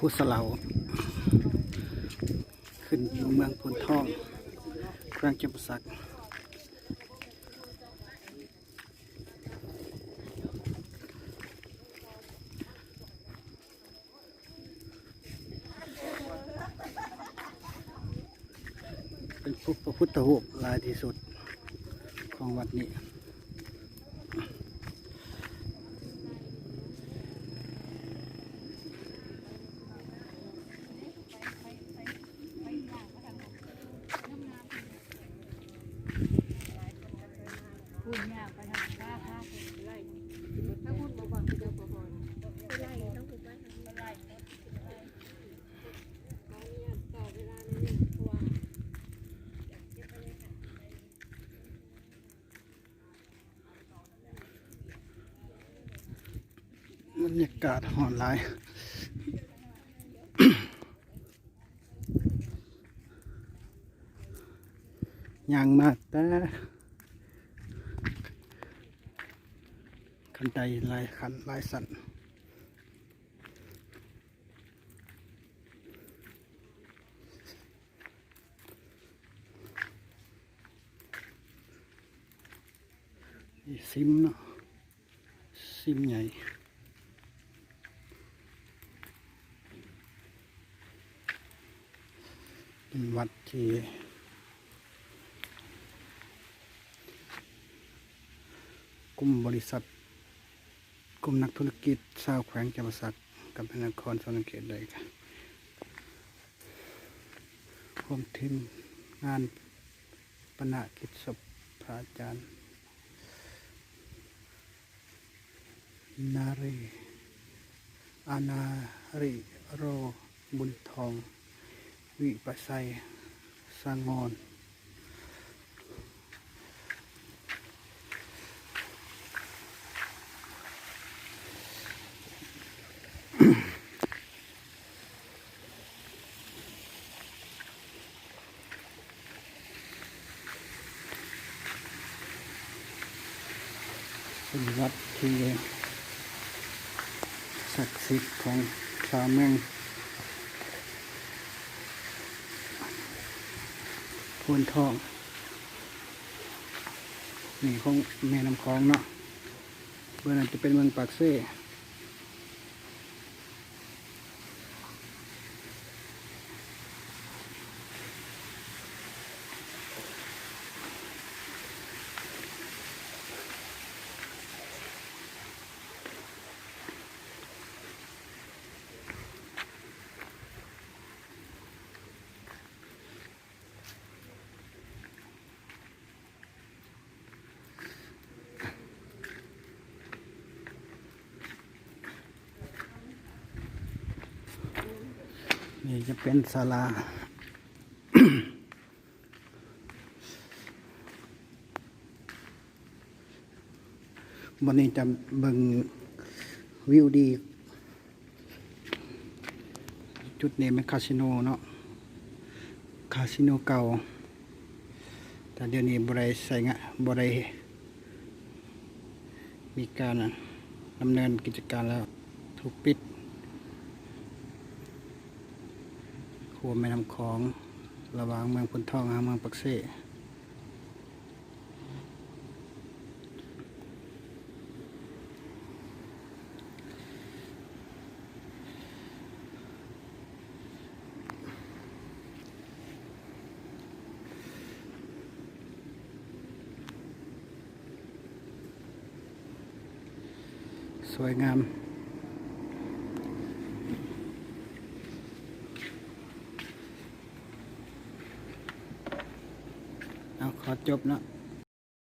ສະເຫຼົາ ຂຶ້ນຢູ່ເມືອງໂພນທອງ ແຂວງຈຳປາສັກ. ເປັນພະພຸດທະຮູບຫຼາຍທີ່ສຸດຂອງວັດນີ້. ບັນຍາກາດຮ້ອນຫຼາຍ ຍ່າງມາແຕ່ຂັ້ນໄດຫຼາຍຂັ້ນຫຼາຍຊັ້ນ. ຊິມເນາະ ຊິມໃຫຍ່ ເປັນວັດທີ່ກຸ່ມບໍລິສັດ ກຸ່ມນັກທຸລະກິດຊາວແຂວງຈຳປາສັກ ກັບນະຄອນສະຫວັນນະເຂດ ໄດ້ຮ່ວມທີມງານປານະກິດສົບພະອາຈານ ນາຣີ ອານາຣີໂຣ ບຸນທອງ ວິປະໄຊ ສະຫງອນ. ເປັນວັດທີ່ສັກສິດຂອງຊາວເມືອງໂພນທອງ ນີ້ຂອງແມ່ນ້ຳຂອງເນາະ ເບື້ອງນັ້ນຈະເປັນເມືອງປາກເຊ. ນີ້ຈະເປັນສາລາ ບັດນີ້ຈະເບິ່ງວິວດີ. ຈຸດນີ້ແມ່ນຄາສິໂນເນາະ ຄາສິໂນເກົ່າ ແຕ່ດຽວນີ້ບໍ່ໄດ້ໃຊ້ງານ ບໍ່ໄດ້ມີການດຳເນີນກິດຈະການແລ້ວ ຖືກປິດ. ຂົວແມ່ນ້ຳຂອງ ລະຫວ່າງເມືອງໂພນທອງຫາເມືອງປາກເຊ. ສວຍງາມ. ເອົາ ຂໍຈົບເນາະ.